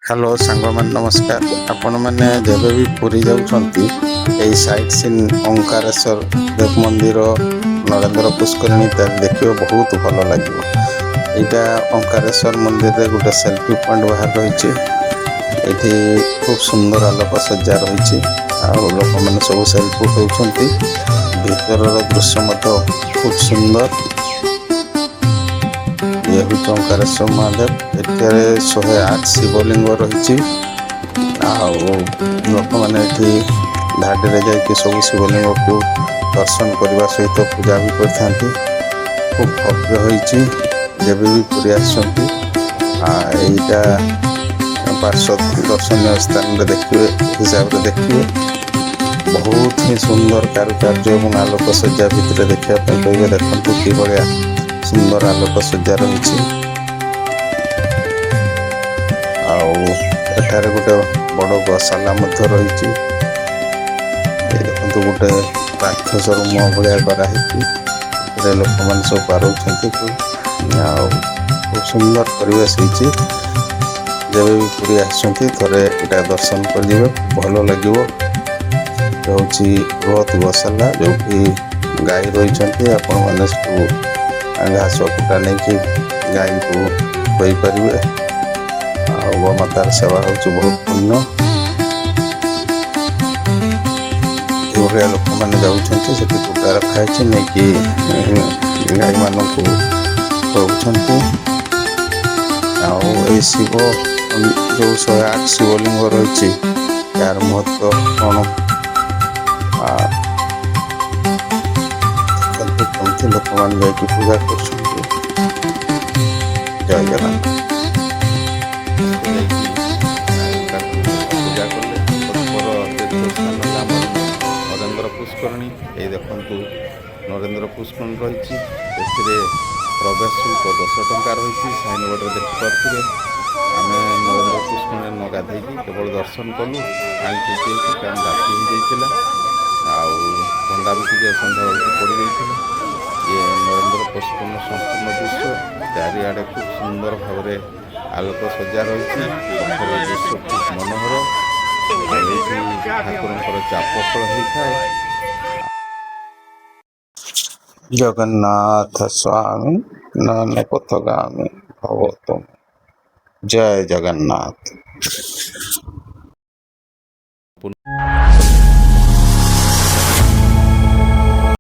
Hello ସାଙ୍ଗମାନେ, ନମସ୍କାର। ଆପଣମାନେ ଯେବେ ବି ପୁରୀ ଯାଉଛନ୍ତି, ଏଇ ସାଇଟ୍ ସିନ୍ ଓଙ୍କାରେଶ୍ୱର ଦେବ ମନ୍ଦିର, ନରେନ୍ଦ୍ର ପୁଷ୍କରିଣୀ ତାର ଦେଖିବେ, ବହୁତ ଭଲ ଲାଗିବ। ଏଇଟା ଓଙ୍କାରେଶ୍ୱର ମନ୍ଦିରରେ ଗୋଟେ ସେଲ୍ଫି ପଏଣ୍ଟ ବାହାର ରହିଛି। ଏଠି ଖୁବ୍ ସୁନ୍ଦର ଆଲୋକ ସଜ୍ଜା ରହିଛି ଆଉ ଲୋକମାନେ ସବୁ ସେଲ୍ଫି ଉଠାଉଛନ୍ତି। ଭିତରର ଦୃଶ୍ୟ ମଧ୍ୟ ଖୁବ୍ ସୁନ୍ଦର। ଇଏ ହେଉଛି ଓଙ୍କାରେଶ୍ୱର ମହାଦେବ। ଏଠାରେ 108 ଶିବଲିଙ୍ଗ ରହିଛି ଆଉ ଲୋକମାନେ ଏଠି ଧାଡ଼ିରେ ଯାଇକି ସବୁ ଶିବଲିଙ୍ଗକୁ ଦର୍ଶନ କରିବା ସହିତ ପୂଜା ବି କରିଥାନ୍ତି। ଖୁବ୍ ଭବ୍ୟ ହୋଇଛି। ଯେବେ ବି ପୁରୀ ଆସୁଛନ୍ତି, ଏଇଟା ପାର୍ଶ୍ୱ ଦର୍ଶନୀୟ ସ୍ଥାନରେ ଦେଖିବେ ହିସାବରେ ଦେଖିବେ। ବହୁତ ହିଁ ସୁନ୍ଦର କାରୁକାର୍ଯ୍ୟ ଏବଂ ଆଲୋକ ସଜ୍ଜା ଭିତରେ ଦେଖିବା ପାଇଁ କହିବେ। ଦେଖନ୍ତୁ, କିଭଳିଆ ସୁନ୍ଦର ଆଲୋକ ସଜ୍ଜା ରହିଛି। ଆଉ ଏଠାରେ ଗୋଟେ ବଡ଼ ଗୋଶାଲା ମଧ୍ୟ ରହିଛି। ଏଇ ଦେଖନ୍ତୁ, ଗୋଟେ ରାକ୍ଷସର ମୁହଁ ଭଳିଆ କରାହେଇଛି। ଏଥିରେ ଲୋକମାନେ ସବୁ ପାରଉଛନ୍ତି। ଆଉ ଖୁବ୍ ସୁନ୍ଦର ପରିବେଶ ହେଇଛି। ଯେବେ ବି ପୁରୀ ଆସୁଛନ୍ତି, ଥରେ ଏଇଟା ଦର୍ଶନ କରିଯିବେ, ଭଲ ଲାଗିବ। ଏ ହେଉଛି ବୃହତ ଗୋଶାଲା, ଯୋଉଠି ଗାଈ ରହିଛନ୍ତି। ଆପଣମାନେ ସେଠୁ ଘାସ କୁଟା ନେଇକି ଗାଈଙ୍କୁ ଖୁଆଇ ପାରିବେ। ଆଉ ଗୋମାତାର ସେବା ହେଉଛି ବହୁତ ପୁଣ୍ୟ। ଏଇଭଳିଆ ଲୋକମାନେ ଯାଉଛନ୍ତି, ସେଠି କୁଟା ରଖାହେଇଛି, ନେଇକି ଗାଈମାନଙ୍କୁ ଖୁଆଉଛନ୍ତି। ଆଉ ଏଇ ଶିବ ଯୋଉ 108 ଶିବଲିଙ୍ଗ ରହିଛି, ଏହାର ମହତ୍ଵ କ'ଣ? ଦେଖନ୍ତୁ, କେମିତି ଲୋକମାନେ ଯାଇକି ପୂଜା କରୁଛନ୍ତି। ଜୟ ଜଗନ୍ନାଥ। ଯାଇକି ପୂଜା କଲେ। ତତ୍ପର ତୀର୍ଥସ୍ଥାନ ହେଲା ଆମର ନରେନ୍ଦ୍ର ପୁଷ୍କରିଣୀ। ଏଇ ଦେଖନ୍ତୁ, ନରେନ୍ଦ୍ର ପୁଷ୍କରିଣୀ ରହିଛି। ଏଥିରେ ପ୍ରବେଶ ଶୁଳ୍କ 10 ଟଙ୍କା ରହିଛି, ସାଇନ୍ ବୋର୍ଡ଼ରେ ଦେଖିପାରୁଥିବେ। ଆମେ ନରେନ୍ଦ୍ର ପୁଷ୍କରିଣୀରେ ନ ଗାଧେଇକି କେବଳ ଦର୍ଶନ କଲୁ ପାଣି ଛିଞ୍ଚି ହେଇକି, କାରଣ ରାତି ହେଇଯାଇଥିଲା ଆଉ ଥଣ୍ଡା ବି ଟିକେ ସନ୍ଧ୍ୟାବେଳକୁ ପଡ଼ିଯାଇଥିଲା। ଇଏ ନରେନ୍ଦ୍ର ପୁଷ୍କରିଣୀର ସମ୍ପୂର୍ଣ୍ଣ ଦୃଶ୍ୟ। ଚାରିଆଡ଼େ ଖୁବ୍ ସୁନ୍ଦର ଭାବରେ ଆଲୋକ ସଜ୍ଜା ରହିଛି। ପଥର ଦୃଶ୍ୟ ଖୁବ୍ ମନୋହର। ଆଉ ଏଇଠି ଠାକୁରଙ୍କର ଚାପ ଖେଳ ହେଇଥାଏ। ଜଗନ୍ନାଥ ସ୍ୱାମୀ ନୟନ ପଥଗାମୀ ଭବ ତୁମେ। ଜୟ ଜଗନ୍ନାଥ।